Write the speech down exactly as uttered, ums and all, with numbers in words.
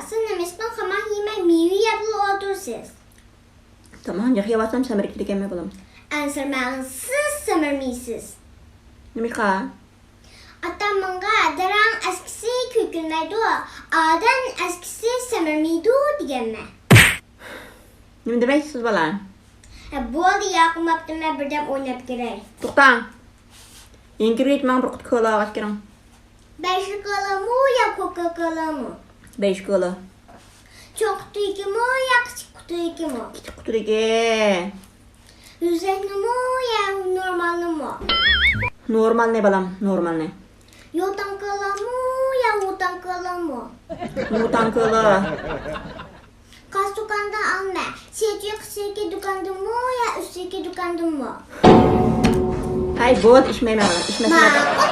سىز نېمىشقا تاماق يېمەي مېۋە يەپلا ئولتۇرىسىز؟ تاماق يەپ يەۋاتسام سەمرىپ كېتىدىكەنمەن بالام. ئەنسىرىمەڭ، سىز سەمرىمەيسىز. نېمىشقا؟ ئاتام ماڭا دەرەخ ئەسكىسى كۆكۈلمەيدۇ، ئادەم ئەسكىسى سەمرىمەيدۇ دېگەنمەن. نېمە دېمەكچىسىز بالا؟ ھە، بولدى، ياقماپتىمەن، بىردەم ئويناپ كىرەي. توختاڭ. يېڭى كىرگۈچ ماڭا بىر قۇتا كولا ئالغاچ كىرىڭ. بەش كولامۇ يا كوكا كولامۇ؟ بەش كولا. چوڭ قۇتىدىكىمۇ يا كىچىك قۇتىدىكىمۇ؟ كىچىك قۇتىدىكى. يۈزەكنىمۇ يا نورمالنىمۇ؟ نورمالنى بالام، نورمالنى. يوتان كولامۇ يا ۋۇتان كولامۇ؟ ۋۇتان كولا. قايسى دۇكاندىن ئالىمەن؟ سېچى قىشىكى دۇكاندىنمۇ يا ئۈستىكى دۇكاندىنمۇ؟ ھەي، بولدى، ئىچمەيمەن بالام، ئىچمەسمۇ. ماقۇل،